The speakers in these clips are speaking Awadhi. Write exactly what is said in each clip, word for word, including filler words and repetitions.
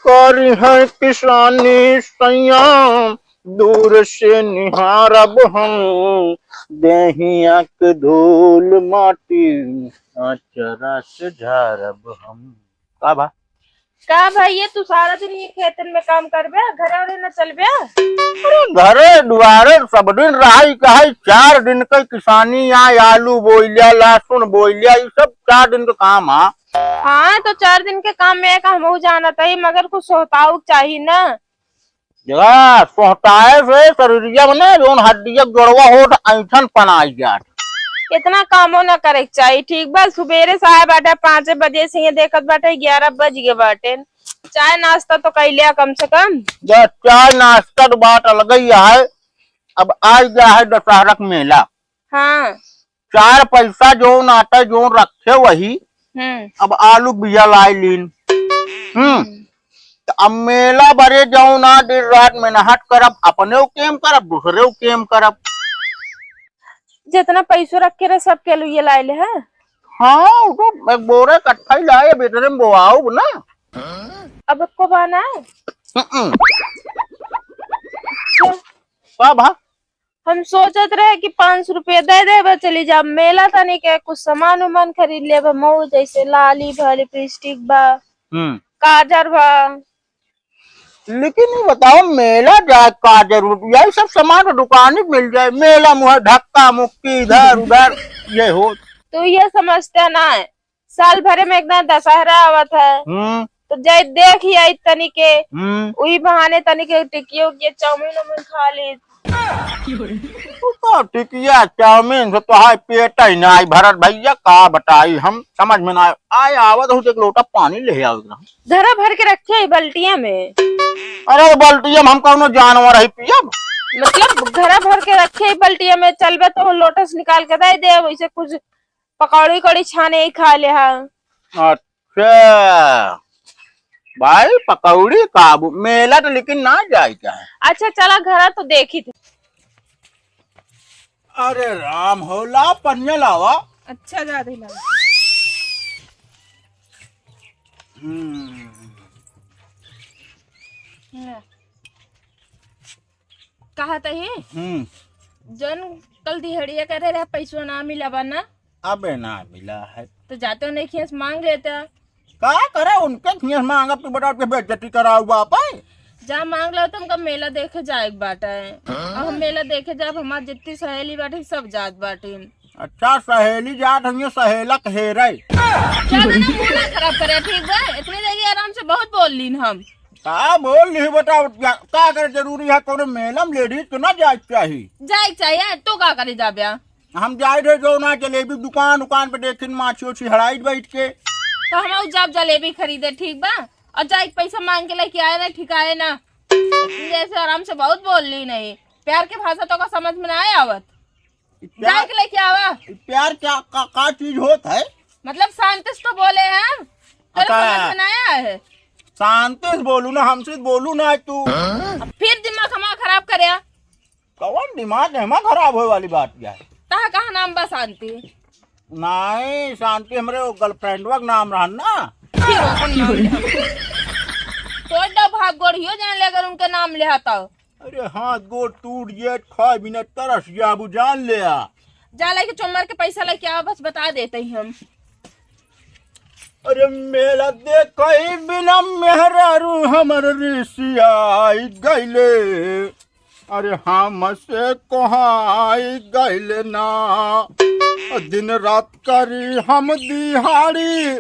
करी है किसानी सैया, दूर से निहारब हम, देहिया के धूल माटी अचरा से झारब हम। का बा? का भैया, तू सारा दिन ये खेतन में काम करबे, घरे उरे न चलबे? अरे, घरे दुआरे सब दिन रहाई कहाई, चार दिन के किसानी आ, आलू बोइल्या, लहसुन बोइल्या, ई सब चार दिन के काम आ। हाँ, तो चार दिन के काम में एक हमहू जानत हई, मगर कुछ सोहताऊ के चाही ना। जरा सोहताए से शरीरिया में ना, जौन हड्डिया के जोड़वा होत, ऐंठन पनाई जात। इतना कामो ना करे के चाही, ठीक बा? सुबेरे से आए बाटे पाँचे बजे से, ये देखत बाटे ग्यारह बज गए बाटे। चाय नाश्ता तो कैले कम से कम। जरा चाय नाश्ता तो बात अलग ही है। अब आ गया है दशहरा का मेला। हाँ। चार पैसा जौन आता, जौन रखे वही। हम्म। अब आलू बिया लाए लीन। हम्म। हम्म। तो अब मेला बरे जौन आ, दिन रात मेहनत करब, अपने केम करब, दूसरे केम करब। जितना पैसो रखे रहे, सब के लुइये लाए ले, हाँ? हाँ, वो तो एक बोरे इकट्ठा ही लाए, अब इतने में बोआउब ना। अब को बाना है? हम्म। का भा? हम सोचत रहे कि पाँच सौ रुपया दे देबे, चली जाब मेला तनी के कुछ सामान उमान खरीद लेबे, मऊ जैसे लाली भा, लिपस्टिक बा, हम्म। काजर बा। लेकिन ये बताओ, मेला जाए का जरूरत, यही सब सामान तो दुकान ही मिल जाए, मेला मुहे धक्का मुक्की इधर उधर ये हो। तो ये समझते ना है, साल भरे में एक दान दशहरा आवत है, हम्म। तो जाई देख ही आई तनी के, हम्म। उही बहाने तनी के टिकियो के चाउमीन उमीन खा ली। उ तो टिकिया चाउमीन से तो हाय पेट ही ना आई भरत भैया, का बताई हम, समझ में ना आए। आए आवत हो तो एक लोटा पानी ले आओ ना। घरा भर के रखे है बल्टिया में। अरे बल्टिया में हम कौनो जानवर है पियब? मतलब घरा भर के रखे है बल्टिया में, चलबे तो लोटा से निकाल के दे दे, वैसे कुछ पकौड़ी उकौड़ी छाने ही खा ले हा। अच्छा भाई, पकौड़ी काबू, मेला तो लेकिन ना जाए का है। अच्छा चला घरा तो देखी थे। अरे राम हो, ला पनिया लावा। अच्छा जा दे ला। हम्म। ना। कहा तही? हम्म। जौन कल दिहड़िया करे रहे, पैसवा ना मिला बा ना? अबे ना मिला है। तो जाते हो नहीं खियास मांग लेता। का करे उनके खियास मांगब, तू बता के बेइज्जती कराऊ बापा। जा मांग लो, तुमका मेला देखे जाए के बाटे। हाँ? अब हम मेला देखे जाब, हमार जितनी सहेली बाटे सब जात बाटे। अच्छा, सहेली जात हइये, सहेलक हेरे। ज्यादा ना मुंह ना खराब करे, ठीक बा? इतनी देर आराम से बहुत बोल लीन हम। का बोल ली बताओ, का, का करे जरूरी है, कोनो मेला में लेडीज के ना जाए के चाही? जाए के चाही, तू का करे जाबे? हम जाए रहे जो ना जलेबी दुकान, दुकान पे देखिन माछी ओछी हड़ाई बैठ के। तो हम जाब जलेबी खरीदे, ठीक बा? और जाए के पैसा मांग के लेके आए ना, ठीक आए ना। जैसे आराम से बहुत बोल ली नहीं, प्यार के भाषा तो का समझ में ना आए आवत। ई प्यार, जाए के लेके आवा। ई प्यार क्या, का, का चीज होत है? मतलब शांति से तो बोले हैं, तेरे अच्छा। समझ में ना आया है। शांति से बोलू ना, हमसे बोलू ना तू। अब फिर दिमाग हमारा खराब करे। कौन दिमाग है, हमारा खराब होए वाली बात क्या है? तहा कहा नाम बा शांति? नहीं, शांति हमरे वो गर्लफ्रेंडवा के नाम रहन ना। फिर ओकर नाम ले। तोड़ दो भाग गोड़ियो जान ले अगर उनके नाम ले आता। अरे हाथ गोड़ टूट जाए, खाए बिना तरस जाबू, जान ले आ। जा लेके चुम्मर के पैसा लेके आ, बस बता देते ही हम। अरे मेला देखई बिना मेहरारू हमर रिसियाई गइले। अरे हमसे कोहाई गइले ना। दिन रात करी हम दिहाड़ी,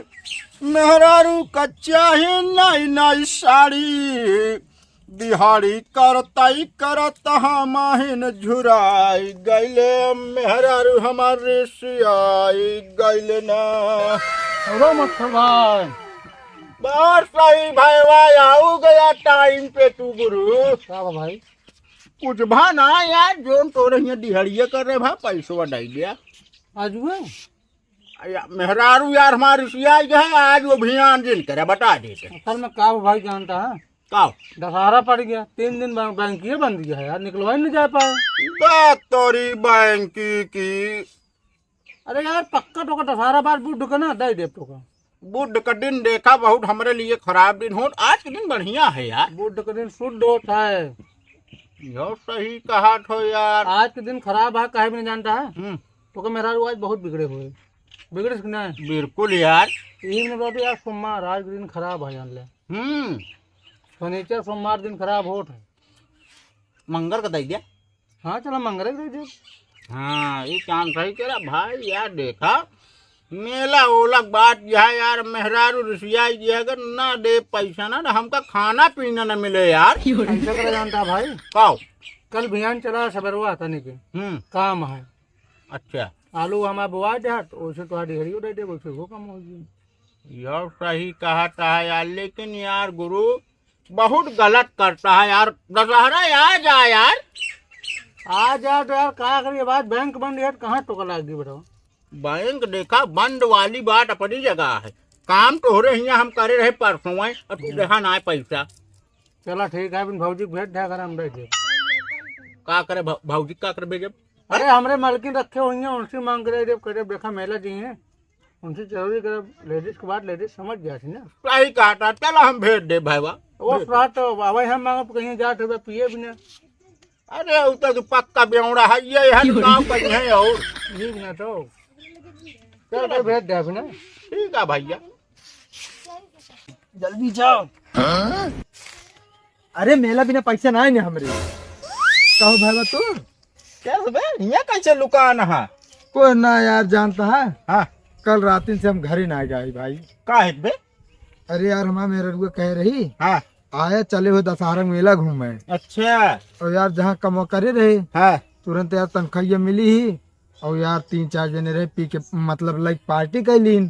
मेहरारू का चाही नई नई साड़ी। दिहाड़ी करतई करत हमाहिन झुराई गइले, मेहरारू हमार रिसियाई गइले ना। अरे मच्छर भाई। बहुत सही भाई, वाह, आऊ गया टाइम पे तू गुरु। का बा भाई? कुछ भा ना यार, जोन तोरे हियाँ दिहाड़िया कर रहे भा, पैसवा डाल दिया। आज हुए? अया, मेहरारू यार हमार रिसियाई गए, आज वो अभियान जिन करे, बता देते। असल में का बा भाई जानता है? का? दशहरा पड़ गया, तीन दिन बैंक, बैंकिए बंद गया है यार, निकलवा ही नहीं जा पाए। बे तोरी बैंक की। अरे यार, पक्का टोका दशहरा बाद बुध के ना दे दे टोका। बुध का दिन देखा बहुत हमरे लिए खराब दिन होत, आज के दिन बढ़िया है यार। बुध का दिन शुद्ध होत है। यो सही कहत हो यार। आज के दिन खराब है, काहे भी नहीं जानता है। हम्म। तो का मेहरारू आज बहुत बिगड़े हुए, बिगड़े कि नहीं? बिल्कुल यार। यही ने बात यार, सोमवार आज के दिन खराब है, जान ले। हम्म। शनिचर सोमवार दिन खराब होत है। मंगर का दे दिया। हाँ, चला मंगरे के दे दे। हाँ, ये काम सही करा भाई यार। देखा, मेला ओला के बात यह है यार, मेहरारू रिसियाई जी, अगर ना दे पैसा ना, ना हमका खाना पीना ना मिले यार। ऐसा करा जानता भाई? काओ? कल बिहान चला सबेरवा तनी के। हम्म। काम है। अच्छा। आलू हमार बोआ जात, ओसे तोहार ढेरियो दे दे, ओसे वो कम हो जाई। यार सही कहत है यार, लेकिन यार गुरु बहुत गलत करता है यार। दशहरा आ जा यार। आ जा तो यार, का करिए, बात बैंक बंद है, कहाँ टोका लाग गई बताओ? बैंक देखा बंद वाली बात अपनी जगह है। काम तो हो रहे हियाँ हम करे रहे परसों, और तू देखा ना आए पैसा। चला ठीक है, अपन भौजी के भेज दे, अगर हम दे दे। का करे भौ-, भौजी का करे भेजब? अरे हमरे मालकिन रखे हुई हैं, उनसे मांग करे जब करे देखा मेला जी हैं। उनसे जरूरी करब, लेडीज के बात लेडीज समझ जाती ना। सही कहा था, चलो हम भेज दे भाईवा। वो भेज। रात तो भाई हम मांगब कहीं जात हुए पिए भी ना। अरे उ तो तू पक्का बेवड़ा है, ये है गाँव का ही है और। ठीक ना तो। चल भाई भेज दे अभी ना। ठीक है भैया। जल्दी जाओ। अरे मेला बिना पैसा ना आए ने हमरे। कहो भाईवा तू? क्या सब है? यहाँ कैसे लुकान है? कोई ना यार जानता है। हाँ। कल रातिन से हम घर ही ना गए भाई। का है बे? अरे यार हमार मेहररुआ कह रही। हाँ। आया चले हो दशहरा मेला घूमे। अच्छा। और यार जहाँ कमवा करे रहे। हाँ। तुरंत यार तनख्वाहिया मिली ही। और यार तीन चार जने रहे पी के मतलब लाइक पार्टी कर लीन।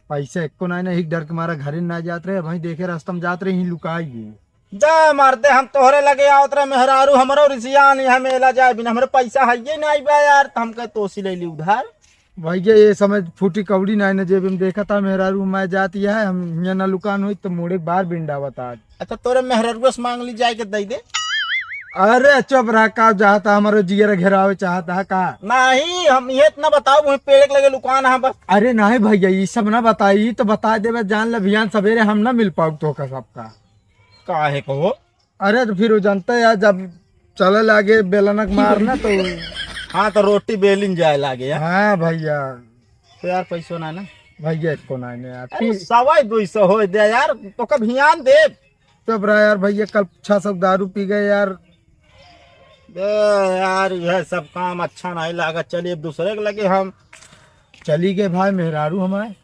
पैसा एको ना, ना एक डर के मारा घर ही ना जात रहे। वहीं देखे रास्ता में जात रहे ही लुकाई गई। जा मरते, हम तोहरे लगे आवत रहे, मेहरारू हमरो रिसियान, यहाँ मेला जाए बिना हमरे पैसा है ये नहीं बा यार, तो हम कहे तोसी ले ली उधार। भैया ये समय फूटी कौड़ी नहीं ना जेब में, देखा था मेहरारू मैं जाती है, हम यहाँ ना लुकान हुई तो मुड़े बार बिंडावत आज। अच्छा तोरे मेहरारू से मांग ली जाए के दे दे। अरे चुप रहा, का चाहता हमारे जिगर घेरावे चाहता है का? नहीं, हम ये इतना बताओ, वही पेड़ के लगे लुकान है बस। अरे नहीं भैया, ये सब ना बताई, तो बता देवे, जान ले भियान सवेरे हम ना मिल पाऊ तो का सबका। काहे को? अरे तो फिर वो जानता है यार, जब चले लागे बेलनक मारना तो हाँ, तो रोटी बेलिन जाए लागे यार। हाँ भैया। तो यार पैसो ना ना। भैया एको ना ने यार। अरे पी- सवाई दुई सौ हो दे यार, तो कब हियान दे। चुप रहा यार भैया, कल छह सौ दारू पी गए यार। ए यार, यह सब काम अच्छा नहीं लागा। चलिए अब दूसरे के लगे हम। चली गए भाई मेहरारू हमारे।